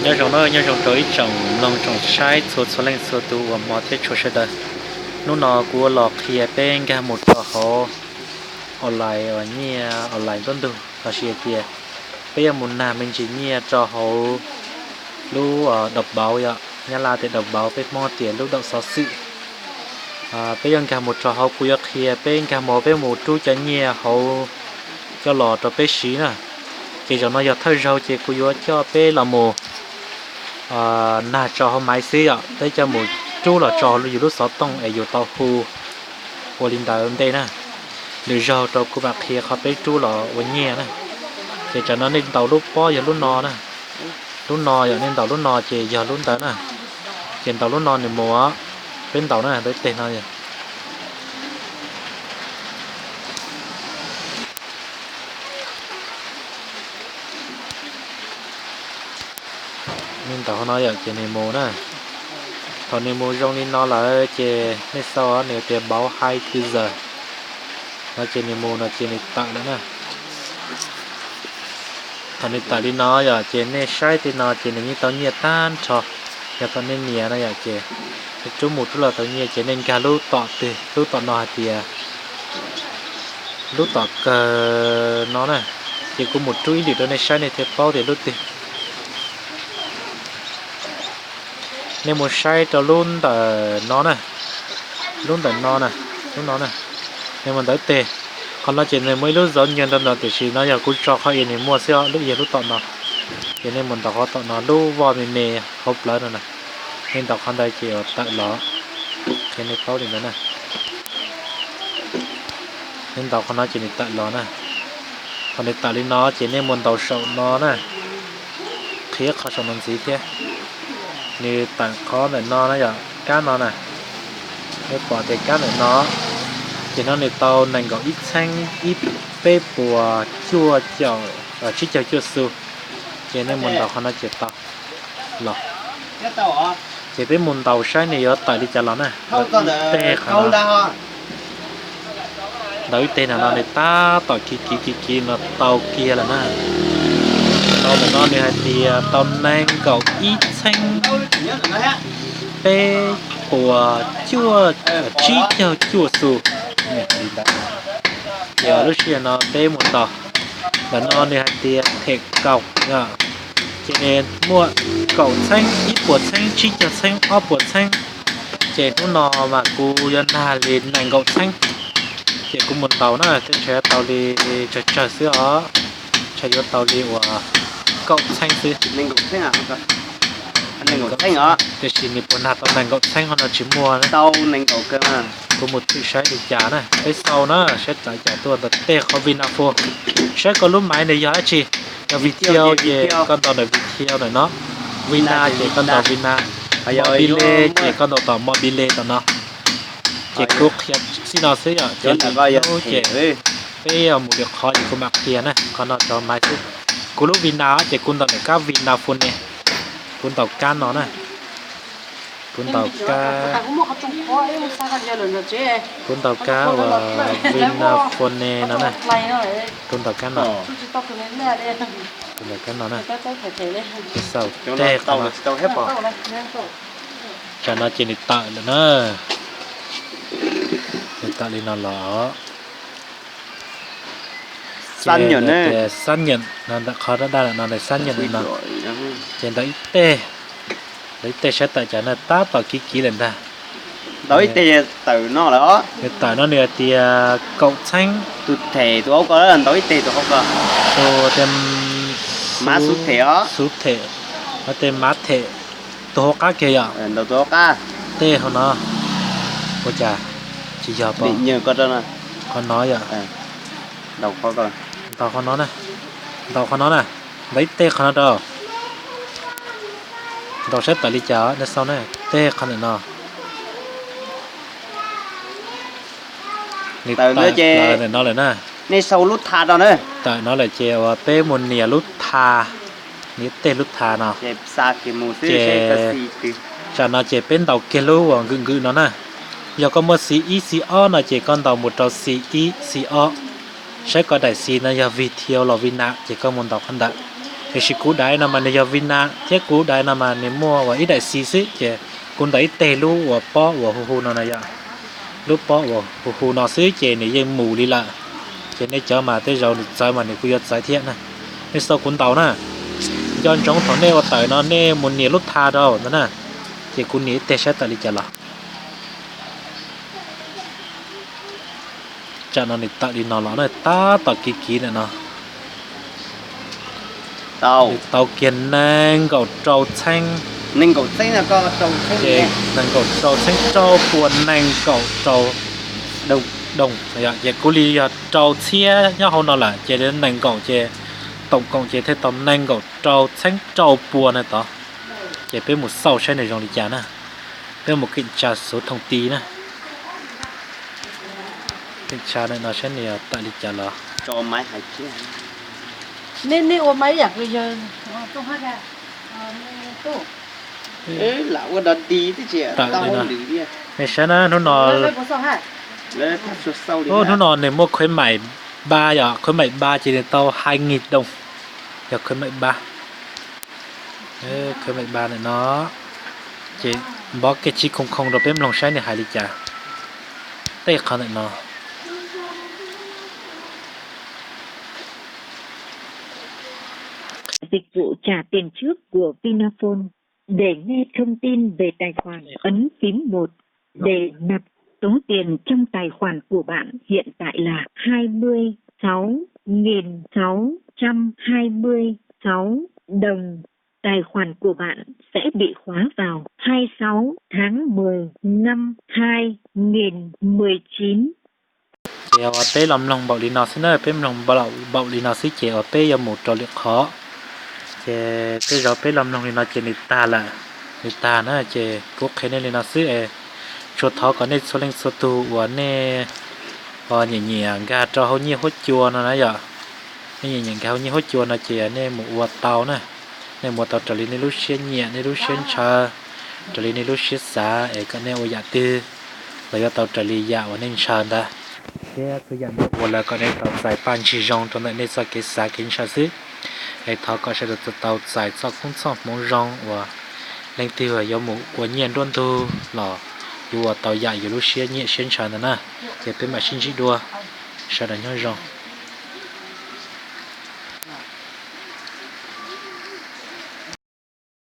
Nyob zoo na, nyob zoo rau ib tsoom mloog tsoom saib txhua txhua leej txhua tus uas hmov thiab tshua sawv daws. Hnub no kuv ua los qhia peb nkag mus rau hauv online uas nyiaj online ntuab ntug lossis hais tias peb yuav mus nag me ntsis nyiaj rau hauv lub đọc báo yom, Nyab Laj tias đọc báo, peb Hmoob tias lub đọc xov xwm. Peb yuav nkag mus rau hauv, kuv yuav qhia peb nkag mus, peb mus rub cov nyiaj hauv coj los rau peb siv na. Ces zaum no yog thawj zaug ces kuv yuav coj peb los mus nag tso hauv maiv xwb yom, peb coj mus rub los tso yus lub xov tooj es yus tau hu ua li ntawd ntej na. Lwm zaug rau kuv mam qhia qhov peb rub los ua nyiaj na. Ces tam no nej ntaus lub pob yog lub no na. Lub no yog nej ntaus lub no ces yog lub ntawd na. Ces ntaus lub no nws mus, peb ntaus na, ntaus ib teg no. Nej ntaus qhov no yom, ces nws mus na. Thaum nws mus zoo li no lawm ces nej xauj nws tias báo hai tư giờ no ces nws mus no ces nws tawm lawm na. Thaum nws tawm li no yom, ces nej saib tej no ces nws yeej tau nyiaj tag nrho. Yog thaum nej nias no yom, ces nws rub mus rub los tau nyiaj, ces nej nkag lub tom twg, lub tom no hais tias lub tom kawg no na. Ces kuv mus rub ib lwm rau nej saib nej thiaj paub tias lub twg. Nej mus saib rau lub ntawm no na, lub ntawm no na, lub no na. Nej mus ntaus ib teg, qhov no ces nws muaj ib lub dấu nhân rau ntawd tiam sis no yog kuv tso qhov es nws muaj xwb, lub es lub tom no. Ces nej mus ntaus qhov tom no, lub voj me me hauv plawv no na. Nej ntaus qhov ntawd ces tawm los, qhia nej paub li ntawd na. Nej ntaus qhov no ces nws tawm los na. Thaum nws tawm li no ces nej mus ntaus saum no na, qhia qhov saum no ntxiv thiab. Nws tawm qhov ntawm no na yom, kab no na. Nej pom tias kab ntawm no, ces no nws tau nees nkaum ib txheeb ib, peb puas cuaj caum, tsib caug cuaj xu. Ces nej mus ntaus qhov no ces tau los. Ces peb mus ntaus saib nws yuav tawm li cas los na. Ntaus ib teg no, ntaus ib teg no nws tab tom kiv kiv kiv kiv no tau kiag lawm na. Tau ntawm no nws hais tias tau nees nkaum ib txheeb peb puas cuaj, tsib caug cuaj xu. Ces lub sij hawm no peb mus ntaus. Ntawm no nws hais tias them kaum, ces nws muaj kaum txheeb, ib puas txheeb, tsib caug txheeb, ob puas txheeb. Ces hnub no mas kuv yuav nag li nees nkaum txheeb. Ces kuv mus ntaus na, tej ntshe tau li tsawg tsawg xwb os. Ntshe yuav tau li uas kaum txheeb xwb. Tiam sis nws puas nag tau nees nkaum txheeb ho no tsis muaj. Kuv mus thwm saib li cas na, peb xauj na, saib tawm cas tuaj ntawm tej qhov Vinaphone. Saib koj lub maiv nws yog dab tsi. Yog Viettel ces koj ntaus ntawm Viettel ntawm no. Vina ces koj ntaus Vina. Mobile ces koj ntaus tom Mobile tom no. Ces kuv qhia txij no xwb yom, ces lwm hnub ces peb mus lwm qhov ces kuv mam qhia na, qhov no rau maiv xwb. Kuv lub Vina ces kuv ntaus ntawm kab Vinaphone, kuv ntaus kab no na. Kuv ntaus kab, kuv ntaus kab uas Vinaphone no na. Kuv ntaus kab no, kuv ntaus kab no na. Xaus tej qhov no. Tam no ces nws tawm lawm na. Nws tawm li no los. Ces nws tias xác nhận no, ntawm qhov daj daj lawm no nws xác nhận no. Ces ntaus ib teg, ntaus ib teg saib tawm cas na, tab tom kiv kiv lawm ntag. Nws tawm no nws hais tias kaum txheeb. Tus them tus hauv ko, ntaus ib teg tus hauv ko. Tus tias mav xuv them os, xuv them, no tias mav them, tus hauv qab kiag yom. Tej hauv no, ua cas tsis yog pom, qhov no yom. Ntaus qhov no na, ntaus qhov no na, ntaus ib teg qhov no rau. Ntaus saib tawm li cas, nej xauj na, teg qhov ntawm no. Nws tawm plaws ntawm no lawm na. Nej sau lub tha rau na. Tawm no lawm ces uas peb mus nias lub tha, nias teg lub tha no. Ces tsam no ces peb ntaus kiag lub uas nkwm nkwm no na. Yog koj muaj xis ib xis ob no ces koj ntaus mus rau xis ib xis ob. Saib koj daim xis no yog Viettel los Vina ces koj mus ntaus qhov ntawd. Tiam sis kuv daim no mas nws yog Vina thiab kuv daim no mas nws muaj uas ib daim xis xwb ces kuv ntawm ib teg lub uas pob uas hu hu no na yom. Lub pob uas hu hu no xwb ces nws yeej mus li lawm. Ces nej cov mas tej zaum nws txawv mas nws kuj yuav txawv thiab na. Nej xauj kuv ntaus na. Nco ntsoov thaum nej ua tawm no nej mus nias lub tha rau ntawd na. Ces kuv nias ib teg saib tawm li cas los. Tsam no nws tawm li no los na, tab tom kiv kiv ntawm no. Nws tau kiag nees nkaum rau txheeb. Ces nees nkaum rau txheeb rau puas nees nkaum rau doo. Ces kuv li yog rau txhiab nyob hauv no lawm ces nees nkaum ces, toom koom ces thiaj tau nees nkaum rau txheeb rau puas na tod. Ces peb mus xauj saib nws zoo li cas na. Peb mus kiểm tra số thông tin na. Kiểm tra no saib nws tawm li cas los. Nej saib na, hnub no, hnub no nws muaj khuyến mại ba yom, khuyến mại ba ces nws tau hai nghìn đồng. Yog khuyến mại ba. Khuyến mại ba ntawm no. Ces npov kiag tsib không không rau peb mloog saib nws hais li cas. Tej qhov ntawm no. Dịch vụ trả tiền trước của Vinaphone. Để nghe thông tin về tài khoản, ấn phím một. Để nạp, số tiền trong tài khoản của bạn hiện tại là hai mươi sáu nghìn sáu trăm hai mươi sáu đồng. Tài khoản của bạn sẽ bị khóa vào hai mươi sáu tháng mười năm hai nghìn mười chín. Ces uas peb los mloog npaum li no xwb na, peb mloog npaum li no xwb ces uas peb yuav mus rau lwm qhov. Ces tej zaum peb los mloog li no ces nws tag lawm, nws tag na ces kuv qhia nej li no xwb es tsuas thov kom nej txhua leej txhua tus uas nej nyiam nyiam nkag rau hauv nyiaj huab cua no na yom. Nej nyiam nyiam nkag hauv nyiaj huab cua no ces nej mus ua tau na. Nej mus ua tau raws li nej lub siab nyiam, nej lub siab ntshaw, raws li nej lub siab xav es kom nej ua yam twg los yuav tau raws li yam uas nej ntshaw ntawd. Thiab txhua yam nej ua lawm kom nej tau txais paj ntsis zoo rau ntawm nej txoj kev xav kev ntshaw xwb. Es thov kom sawv daws tau txais txoj koob txoj hmoov zoo uas leej twg yuav mus ua nyiaj nruab ntug los yuav ua tau yam yus lub siab nyiam siab ntshaw ntawd na. Ces peb mam sib ntsib dua, sawv daws nyob zoo.